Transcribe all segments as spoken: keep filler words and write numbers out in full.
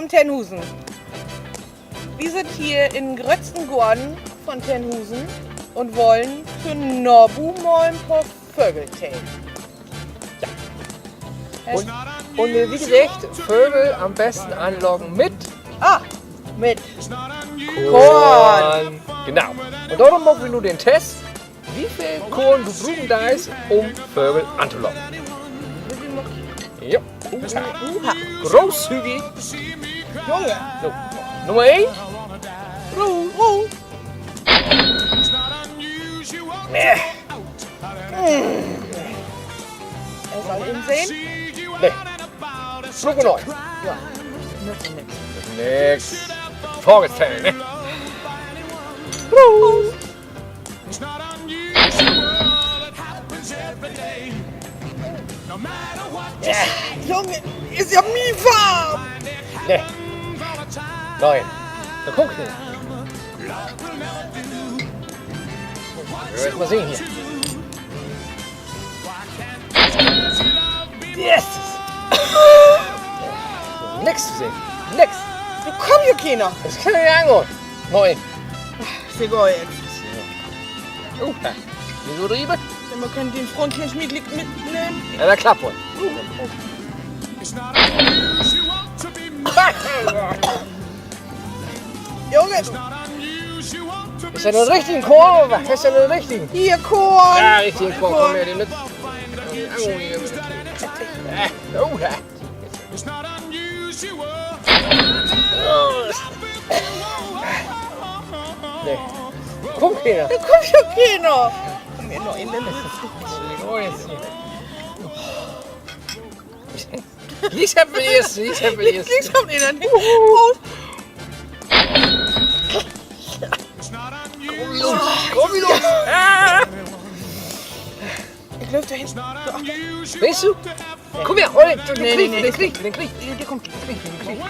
Tennhusen. Wi sitt hier in'n gröttsten Goorn von Tennhusen un wullen för Nabu mal en poor Vögel tellen. Ja. Un, un, äh, wie seggt, Vögel an'n besten anlocken mit, ah, mit Koorn. Koorn. Genau. Un dorüm maakt wi nu den Test, wo veel Koorn du bruken deist, üm Vögel antolocken. Ja. Oha. Großzügig. Junge. So. Nummer een. Ruh, Ruh. Nee. Soll ik em sehn? Nee. Bruuk wi nich. Ja. Nützt nix. Nix. Fragezeichen, ne? Prost. Ja, Junge, is ja mie warm. Nee. Nee. Dor kummt nix. Mal sehn hier. Yes! Nix to sehn. Nix. Dor kummt ja keener. Dat kann ja nich angahn. Moin. Is egal nu. Oh, ja. Wieso, Riebe? Ja, man kann den Frauenkleinschmied gliek mitnehmen. Ja, dat klappt woll. Junge! Is dat en richtigen Koorn oder wat? Is dat en richtigen? Hier, Koorn! Ja, richtigen Koorn. Kumm her, den mit. Äh, oh, ja. Nee. Kummt keener. Dor kummt ja keener. Kumm hier noch in de Lüfte. Oh, jetzt hier. Gliek hebbt wi eerst, gliek hebbt wi eerst. Gliek hebbt wi eerst. Oh. Kumm, Jungs, kumm, Jungs. Ah. Ik glööv, dor hinten. Weetst du? Kumm her, hol den, den krieg ik, den krieg ik, den krieg ik. De kummt, de krieg ik, de krieg ik.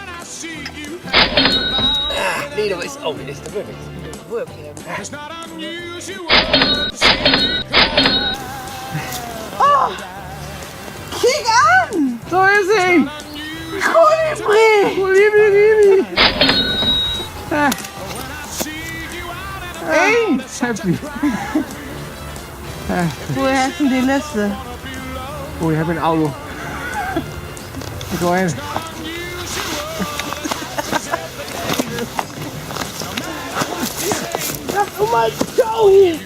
Ah, nee, dor is, oh, dor is, dor is. Oh, kiek an! Dor is he! Kolibri! Kolibri, Kolibri! Ah. Een hebbt wi. Wo is denn de letzte? Oh, ik heff en Auto. Ik gah hen. Laat mich mal zo hier.